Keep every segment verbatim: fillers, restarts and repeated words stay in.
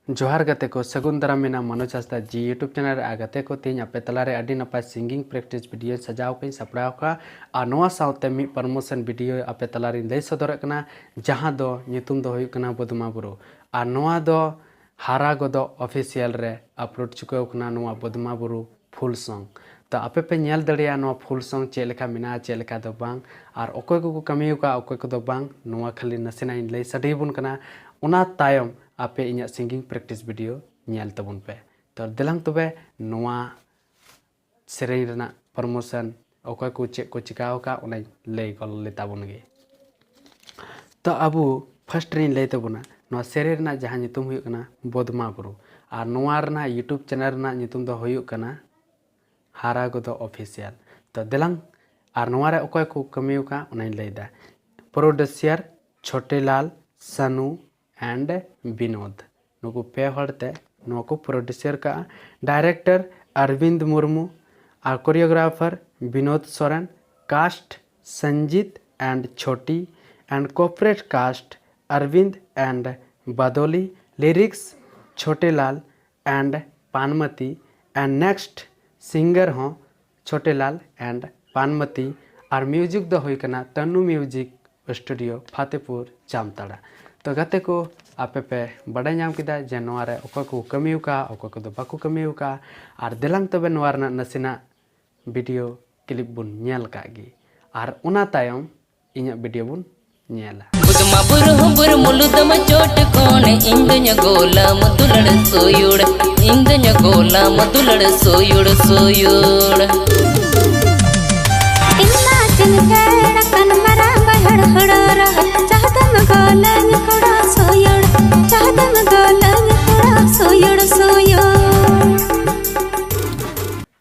ᱡᱚᱦᱟᱨ ᱜᱟᱛᱮ ᱠᱚ, ᱥᱟᱹᱜᱩᱱ ᱫᱟᱨᱟᱢ ᱢᱮᱱᱟᱜᱼᱟ ᱢᱟᱱᱚᱡᱽ ᱦᱟᱸᱥᱫᱟ ᱡᱤ YouTube ᱪᱮᱱᱮᱞ ᱨᱮ᱾ ᱟᱨ ᱜᱟᱛᱮ ᱠᱚ, ᱛᱮᱦᱮᱧ ᱟᱯᱮ ᱛᱟᱞᱟᱨᱮ ᱟᱹᱰᱤ ᱱᱟᱯᱟᱭ ᱥᱤᱝᱜᱤᱝ ᱯᱨᱮᱠᱴᱤᱥ ᱵᱷᱤᱰᱤᱭᱳᱧ ᱥᱟᱡᱟᱣ ᱠᱟᱜᱼᱟᱹᱧ, ᱥᱟᱯᱲᱟᱣ ᱠᱟᱜᱼᱟ᱾ ᱟᱨ ᱱᱚᱣᱟ ᱥᱟᱶᱛᱮ ᱢᱤᱫ ᱯᱨᱚᱢᱳᱥᱚᱱ ᱵᱷᱤᱰᱤᱭᱳ ᱟᱯᱮ ᱛᱟᱞᱟᱨᱤᱧ ᱞᱟᱹᱭ ᱥᱚᱫᱚᱨᱮᱫ ᱠᱟᱱᱟ, ᱡᱟᱦᱟᱸ ᱫᱚ ᱧᱩᱛᱩᱢ ᱫᱚ ᱦᱩᱭᱩᱜ ᱠᱟᱱᱟ ᱵᱚᱫᱢᱟ ᱵᱩᱨᱩ᱾ ᱟᱨ ᱱᱚᱣᱟ ᱫᱚ ᱦᱟᱨᱟ ᱜᱚᱫᱚᱜ ᱚᱯᱷᱤᱥᱤᱭᱟᱞ ᱨᱮ ᱟᱯᱞᱳᱰ ᱪᱩᱠᱟᱹᱣ ᱠᱟᱱᱟ ᱱᱚᱣᱟ ᱵᱚᱫᱢᱟ ᱵᱩᱨᱩ ᱯᱷᱩᱞ ᱥᱚᱝ᱾ ᱛᱚ ᱟᱯᱮ ᱯᱮ ᱧᱮᱞ ᱫᱟᱲᱮᱭᱟᱜᱼᱟ ᱱᱚᱣᱟ ᱯᱷᱩᱞ ᱥᱚᱝ ᱪᱮᱫ ᱞᱮᱠᱟ ᱢᱮᱱᱟᱜᱼᱟ, ᱪᱮᱫ ᱞᱮᱠᱟ ᱫᱚ ᱵᱟᱝ, ᱟᱨ ᱚᱠᱚᱭ ᱠᱚᱠᱚ ᱠᱟᱹᱢᱤ ᱟᱠᱟᱫᱼᱟ, ᱚᱠᱚᱭ ᱠᱚᱫᱚ ᱵᱟᱝ, ᱱᱚᱣᱟ ᱠᱷᱟᱹᱞᱤ ᱱᱟᱥᱮᱱᱟᱜ ᱤᱧ ᱞᱟᱹᱭ ᱥᱟᱰᱮ ᱟᱵᱚᱱ ᱠᱟᱱᱟ᱾ ᱚᱱᱟ ᱛᱟᱭᱚᱢ ᱟᱯᱮ ᱤᱧᱟᱹᱜ ᱥᱤᱝᱜᱤᱝ ᱯᱨᱮᱠᱴᱤᱥ ᱵᱷᱤᱰᱤᱭᱳ ᱧᱮᱞ ᱛᱟᱵᱚᱱ ᱯᱮ᱾ ᱛᱚ ᱫᱮᱞᱟᱝ ᱛᱚᱵᱮ ᱱᱚᱣᱟ ᱥᱮᱨᱮᱧ ᱨᱮᱱᱟᱜ ᱯᱨᱚᱢᱳᱥᱚᱱ, ᱚᱠᱚᱭ ᱠᱚ ᱪᱮᱫ ᱠᱚ ᱪᱤᱠᱟᱹ ᱟᱠᱟᱫ, ᱚᱱᱟᱧ ᱞᱟᱹᱭ ᱜᱚᱫ ᱞᱮ ᱛᱟᱵᱚᱱ ᱜᱮ᱾ ᱛᱚ ᱟᱵᱚ ᱯᱷᱟᱥᱴ ᱨᱮᱧ ᱞᱟᱹᱭ ᱛᱟᱵᱚᱱᱟ, ᱱᱚᱣᱟ ᱥᱮᱨᱮᱧ ᱨᱮᱱᱟᱜ ᱡᱟᱦᱟᱸ ᱧᱩᱛᱩᱢ ᱦᱩᱭᱩᱜ ᱠᱟᱱᱟ ᱵᱚᱫᱢᱟ ᱵᱩᱨᱩ, ᱟᱨ ᱱᱚᱣᱟ ᱨᱮᱱᱟᱜ YouTube ᱪᱮᱱᱮᱞ ᱨᱮᱱᱟᱜ ᱧᱩᱛᱩᱢ ᱫᱚ ᱦᱩᱭᱩᱜ ᱠᱟᱱᱟ ᱦᱟᱨᱟ ᱜᱚᱫᱚᱜ ᱚᱯᱷᱤᱥᱤᱭᱟᱞ᱾ ᱛᱚ ᱫᱮᱞᱟᱝ, ᱟᱨ ᱱᱚᱣᱟ ᱨᱮ ᱚᱠᱚᱭ ᱠᱚ ᱠᱟᱹᱢᱤ ᱟᱠᱟᱫ, ᱚᱱᱟᱧ ᱞᱟᱹᱭᱫᱟ᱾ Producer Chhotelal, Sanu and Binod. ᱱᱩᱠᱩ ᱯᱮ ᱦᱚᱲ ᱛᱮ ᱱᱚᱣᱟ ᱠᱚ ᱯᱨᱚᱰᱩᱥᱟᱨ ᱠᱟᱜᱼᱟ᱾ ᱰᱟᱭᱨᱮᱠᱴᱚᱨ ᱚᱨᱵᱤᱱᱫ ᱢᱩᱨᱢᱩ, ᱟᱨ choreographer Binod Soren, cast Sanjit and Chhoti, and corporate cast Arvind and Badoli, lyrics Chhotelal and Panmati, and next singer ᱦᱚᱸ ᱪᱷᱳᱴᱮᱞᱟᱞ and ᱯᱟᱱᱢᱟᱛᱤ, ᱟᱨ ᱢᱤᱭᱩᱡᱤᱠ ᱫᱚ ᱦᱩᱭ ᱠᱟᱱᱟ ᱛᱟᱱᱩ ᱢᱤᱭᱩᱡᱤᱠ ᱥᱴᱩᱰᱤᱭᱳ ᱯᱷᱟᱛᱮᱯᱩᱨ ᱡᱟᱢᱛᱟᱲᱟ᱾ ᱛᱚ ᱜᱟᱛᱮ ᱠᱚ, ᱟᱯᱮ ᱯᱮ ᱵᱟᱰᱟᱭ ᱧᱟᱢ ᱠᱮᱫᱟ ᱡᱮ ᱱᱚᱣᱟ ᱨᱮ ᱚᱠᱚᱭ ᱠᱚ ᱠᱟᱹᱢᱤ ᱟᱠᱟᱫᱼᱟ, ᱚᱠᱚᱭ ᱠᱚᱫᱚ ᱵᱟᱠᱚ ᱠᱟᱹᱢᱤ ᱟᱠᱟᱫᱼᱟ᱾ ᱟᱨ ᱫᱮᱞᱟᱝ ᱛᱚᱵᱮ ᱱᱚᱣᱟ ᱨᱮᱱᱟᱜ ᱱᱟᱥᱮᱱᱟᱜ ᱵᱷᱤᱰᱤᱭᱳ ᱠᱞᱤᱯ ᱵᱚᱱ ᱧᱮᱞ ᱠᱟᱜ ᱜᱮ, ᱟᱨ ᱚᱱᱟ ᱛᱟᱭᱚᱢ ᱤᱧᱟᱹᱜ ᱵᱷᱤᱰᱤᱭᱳ ᱵᱚᱱ ᱧᱮᱞᱟ᱾ ᱵᱩᱫᱢᱟ ᱵᱩᱨᱩ ᱦᱚᱸ ᱵᱩᱨᱩ ᱢᱩᱞᱩᱫᱟᱢ ᱪᱚᱴ ᱠᱷᱚᱱ, ᱤᱧ ᱫᱚᱧ ᱜᱳᱞᱟᱢ ᱫᱩᱞᱟᱹᱲ ᱥᱩᱭᱩᱲ, ᱤᱧ ᱫᱚᱧ ᱜᱳᱞᱟᱢ ᱫᱩᱞᱟᱹᱲ ᱥᱩᱭᱩᱲ ᱥᱩᱭᱩᱲ᱾ ᱤᱧ ᱢᱟ ᱪᱤᱱᱠᱟᱹᱲ ᱟᱠᱟᱱ ᱢᱟᱨᱟᱝ ᱵᱟᱭᱦᱟᱹᱲ ᱦᱩᱲᱩ ᱨᱚᱦᱚᱭ, ᱪᱟᱦᱫᱟᱢ ᱜᱳᱞᱟᱹᱧ ᱠᱚᱲᱟ ᱥᱩᱭᱩᱲ, ᱪᱟᱦᱫᱟᱢ ᱜᱳᱞᱟᱹᱧ ᱠᱚᱲᱟ ᱥᱩᱭᱩᱲ ᱥᱩᱭᱩᱲ᱾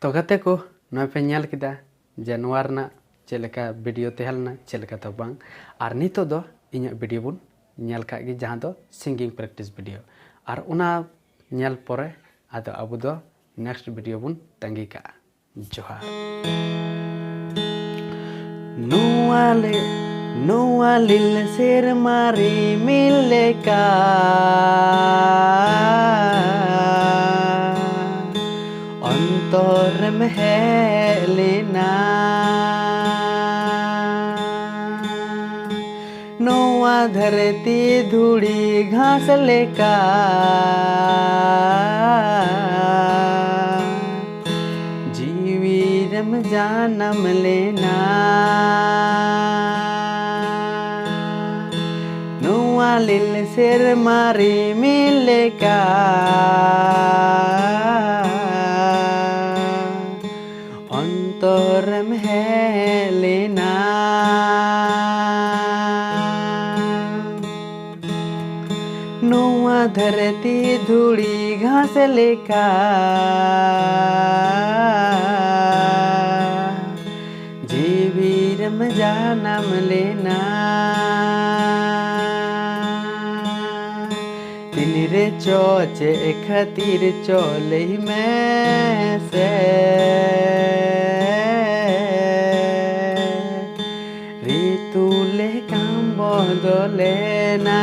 ᱛᱚ ᱜᱟᱛᱮ ᱠᱚ, ᱱᱚᱜᱼᱚᱭ ᱯᱮ ᱧᱮᱞ ᱠᱮᱫᱟ ᱡᱮ ᱱᱚᱣᱟ ᱨᱮᱱᱟᱜ ᱪᱮᱫ ᱞᱮᱠᱟ ᱵᱷᱤᱰᱤᱭᱳ ᱛᱟᱦᱮᱸ ᱞᱮᱱᱟ, ᱪᱮᱫ ᱞᱮᱠᱟ ᱫᱚ ᱵᱟᱝ᱾ ᱟᱨ ᱱᱤᱛᱚᱜ ᱫᱚ ᱤᱧᱟᱹᱜ ᱵᱷᱤᱰᱤᱭᱳ ᱵᱚᱱ ᱧᱮᱞ ᱠᱟᱜ ᱜᱮ, ᱡᱟᱦᱟᱸ ᱫᱚ ᱥᱤᱝᱜᱤᱝ ᱯᱨᱮᱠᱴᱤᱥ ᱵᱷᱤᱰᱤᱭᱳ᱾ ᱟᱨ ᱚᱱᱟ ᱧᱮᱞ ᱯᱚᱨᱮ ᱟᱫᱚ ᱟᱵᱚ ᱫᱚ ᱱᱮᱠᱥᱴ ᱵᱷᱤᱰᱤᱭᱳ ᱵᱚᱱ ᱛᱟᱺᱜᱤ ᱠᱟᱜᱼᱟ᱾ ᱡᱚᱦᱟᱨ᱾ ᱱᱚᱣᱟ ᱞᱮ, ᱱᱚᱣᱟ ᱞᱤᱞ ᱥᱮᱨᱢᱟ ᱨᱤᱢᱤᱞ ᱞᱮᱠᱟ ᱨᱮᱛᱤ ᱫᱷᱩᱲᱤ ᱜᱷᱟᱥ ᱞᱮᱠᱟ ᱡᱤᱣᱤ ᱨᱮᱢ ᱡᱟᱱᱟᱢ ᱞᱮᱱᱟ᱾ ᱱᱚᱣᱟ ᱞᱤᱞ ᱥᱮᱨᱢᱟ ᱨᱤᱢᱤᱞ ᱞᱮᱠᱟ ᱚᱱᱛᱚᱨᱮᱢ ᱦᱮᱡ ᱞᱮᱱᱟ᱾ ᱱᱚᱣᱟ ᱫᱷᱟᱹᱨᱛᱤ ᱫᱷᱩᱲᱤ ᱜᱷᱟᱥ ᱞᱮᱠᱟ ᱡᱤᱣᱤ ᱨᱮᱢ ᱡᱟᱱᱟᱢ ᱞᱮᱱᱟ᱾ ᱛᱤᱱᱨᱮ ᱪᱚ ᱪᱮᱫ ᱠᱷᱟᱹᱛᱤᱨ ᱪᱚ ᱞᱟᱹᱭ ᱢᱮ ᱥᱮ, ᱨᱤᱛᱩ ᱞᱮᱠᱟᱢ ᱵᱚᱫᱚᱞᱮᱱᱟ᱾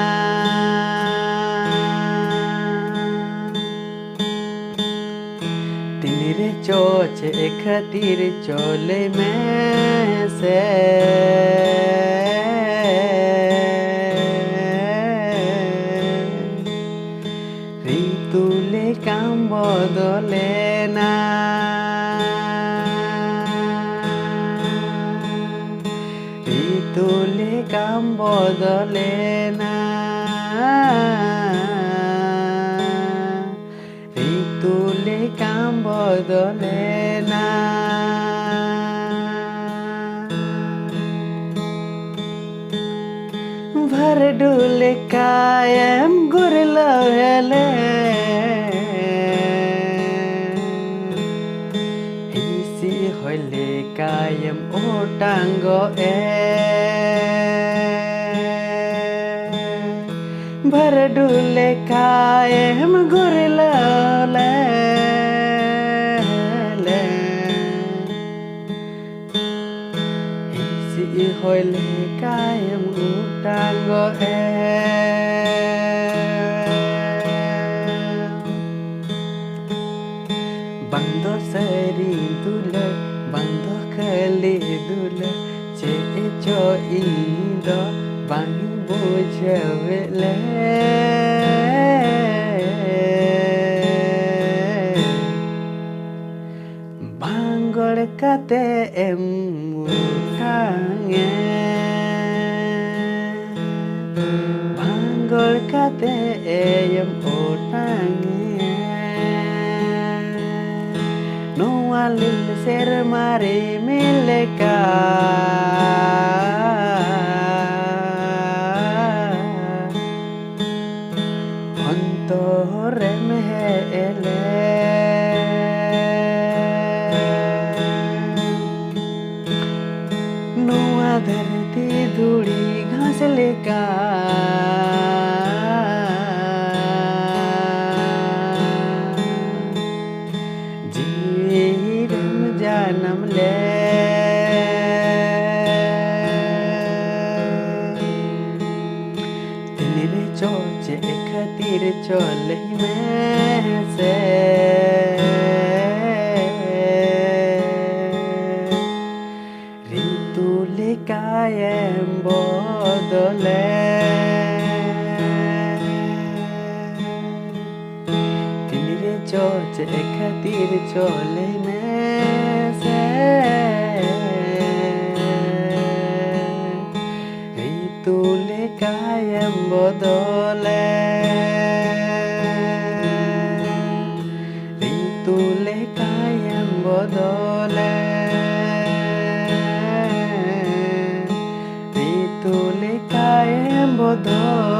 ᱛᱤᱱᱨᱮ ᱪᱚ ᱪᱮᱫ ᱠᱷᱟᱹᱛᱤᱨ ᱪᱚ ᱞᱟᱹᱭ ᱢᱮ ᱥᱮ, ᱨᱤᱛᱩ ᱞᱮᱠᱟᱢ ᱵᱚᱫᱚᱞᱮᱱᱟ᱾ ᱨᱤᱛᱩ ᱞᱮᱠᱟᱢ ᱵᱚᱫᱚᱞᱮᱱᱟ᱾ ᱨᱤᱛᱩ ᱞᱮᱠᱟᱢ ᱵᱚᱫᱚᱞᱮᱱᱟ᱾ ᱵᱷᱟᱨᱰᱩ ᱞᱮᱠᱟᱭᱮᱢ ᱜᱩᱨᱞᱟᱹᱣ ᱦᱮᱞᱮ, ᱦᱤᱸᱥᱤᱫ ᱦᱚᱭ ᱞᱮᱠᱟᱭᱮᱢ ᱚᱴᱟᱝ ᱜᱚᱜ ᱮ᱾ ᱵᱷᱟᱨᱰᱩ ᱞᱮᱠᱟᱭᱮᱢ ᱜᱩᱨᱞᱟᱹᱣ ᱞᱮ, ᱞᱮ᱾ ᱦᱤᱸᱥᱤᱫ ᱦᱚᱭ ᱞᱮᱠᱟᱭᱮᱢ ᱚᱴᱟᱝ ᱜᱚᱜ ᱮ᱾ ᱵᱟᱝ ᱫᱚ ᱥᱟᱹᱨᱤ ᱫᱩᱞᱟᱹᱲ, ᱵᱟᱝ ᱫᱚ ᱠᱷᱟᱹᱞᱤ ᱫᱩᱞᱟᱹᱲ, ᱪᱮᱫ ᱪᱚ ᱤᱧ ᱫᱚ ᱵᱟᱝ ᱵᱩᱡᱷᱟᱹᱣᱮᱫ ᱞᱮ ᱵᱟᱝ ᱜᱚᱲ ᱠᱟᱛᱮ ᱮᱢ ᱚᱴᱟᱝᱮ, ᱵᱟᱝ ᱜᱚᱲ ᱠᱟᱛᱮ ᱮᱢ ᱚᱴᱟᱝᱮ, ᱱᱚᱣᱟ ᱞᱤᱞ ᱥᱮᱨᱢᱟ ᱨᱤᱢᱤᱞ ᱞᱮᱠᱟ᱾ ᱚᱱᱛᱚᱨ ᱨᱮᱢ ᱦᱮᱡ ᱞᱮ ᱱᱚᱣᱟ ᱫᱷᱟᱹᱨᱛᱤ ᱫᱷᱩᱲᱤ ᱜᱷᱟᱥ ᱞᱮᱠᱟ᱾ ᱡᱤᱣᱤ ᱨᱮᱢ ᱡᱟᱱᱟᱢ ᱞᱮ ᱛᱤᱱ ᱨᱮ ᱪᱚ ᱪᱮᱫ ᱠᱷᱟᱹᱛᱤᱨ ᱪᱚ ᱞᱟᱹᱭ ᱢᱮ ᱥᱮ, ᱨᱤᱛᱩ ᱞᱮᱠᱟᱭᱮᱢ ᱵᱚᱫᱚᱞᱮ᱾ ᱛᱤᱱ ᱨᱮ ᱪᱚ ᱪᱮᱫ ᱠᱷᱟᱹᱛᱤᱨ ᱪᱚ ᱞᱟᱹᱭ ᱢᱮ ᱥᱮ, ᱨᱤᱛᱩ ᱞᱮᱠᱟᱭᱮᱢ ᱵᱚᱫᱚᱞᱮ, ᱨᱤᱛᱩ ᱞᱮᱠᱟᱭᱮᱢ ᱵᱚᱫᱚᱞᱮ, ᱨᱤᱛᱩ ᱞᱮᱠᱟᱭᱮᱢ ᱵᱚᱫᱚᱞ